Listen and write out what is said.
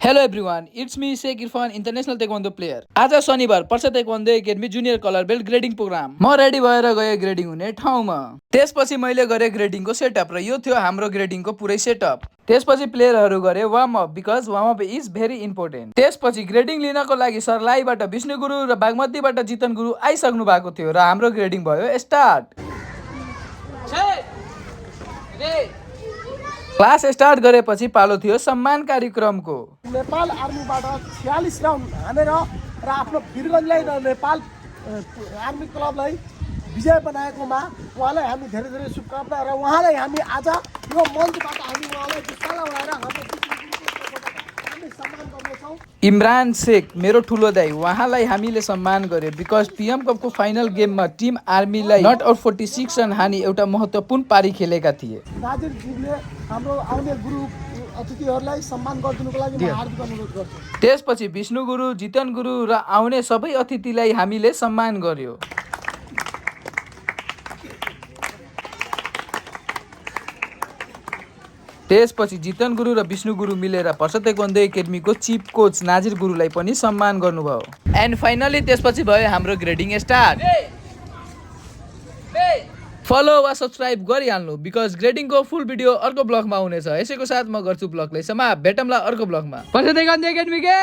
Hello everyone, it's me Sheikh Irfan, international taekwondo player. आज शनिबार Parsa taekwondo academy junior colour belt grading programme. म ready भएर गएँ ग्रेडिङ हुने ठाउँमा। त्यसपछि मैले गरेँ ग्रेडिङको सेटअप र यो थियो हाम्रो ग्रेडिङको पुरै सेटअप। त्यसपछि प्लेयरहरू गरे warm up because warm up is very important. त्यसपछि ग्रेडिङ लिनको लागि सर्लाहीबाट विष्णु गुरु र बागमतीबाट जितन गुरु आइसक्नु भएको थियो र हाम्रो ग्रेडिङ भयो स्टार्ट। क्लास स्टार्ट गरेपछि पालो थियो सम्मान कार्यक्रमको। नेपाल आर्मीबाट 46 राउन्ड हानेर र आफ्नो वीरगन्जलाई र नेपाल आर्मी क्लबलाई विजय बनाएकोमा उहाँलाई हामी धेरै धेरै शुभकामना र उहाँलाई हामी आज यो मञ्चबाट हामी उहाँलाई विशाला उडाएर हामी सम्मान गर्नेछौँ। इमरान शेख मेरो ठुलो दाइ, उहाँलाई हामीले सम्मान गर्यो बिकज पिएम कपको फाइनल गेममा टिम आर्मीलाई नट आउट 46 रन हानी एउटा महत्त्वपूर्ण पारी खेलेका थिए। नाजिरजीले हाम्रो आउने गुरु अतिथिहरूलाई सम्मान गरिदिनुको लागि म हार्दिक अनुरोध गर्छु। त्यसपछि विष्णु गुरु, जितन गुरु र आउने सबै अतिथिलाई हामीले सम्मान गर्यो। त्यसपछि जितन गुरु र विष्णु गुरु मिलेर पर्सा ताइक्वान्डो एकेडमीको चिफ कोच नाजिर गुरुलाई पनि सम्मान गर्नुभयो। एन्ड फाइनली त्यसपछि भयो हाम्रो ग्रेडिङ स्टार्ट। फलो वा सब्सक्राइब गरिहाल्नु बिकज ग्रेडिङको फुल भिडियो अर्को ब्लगमा हुनेछ। यसैको साथ म गर्छु ब्लगलाई समाप्त। भेटौँला अर्को ब्लगमा। पर्सा ताइक्वान्डो एकेडमी के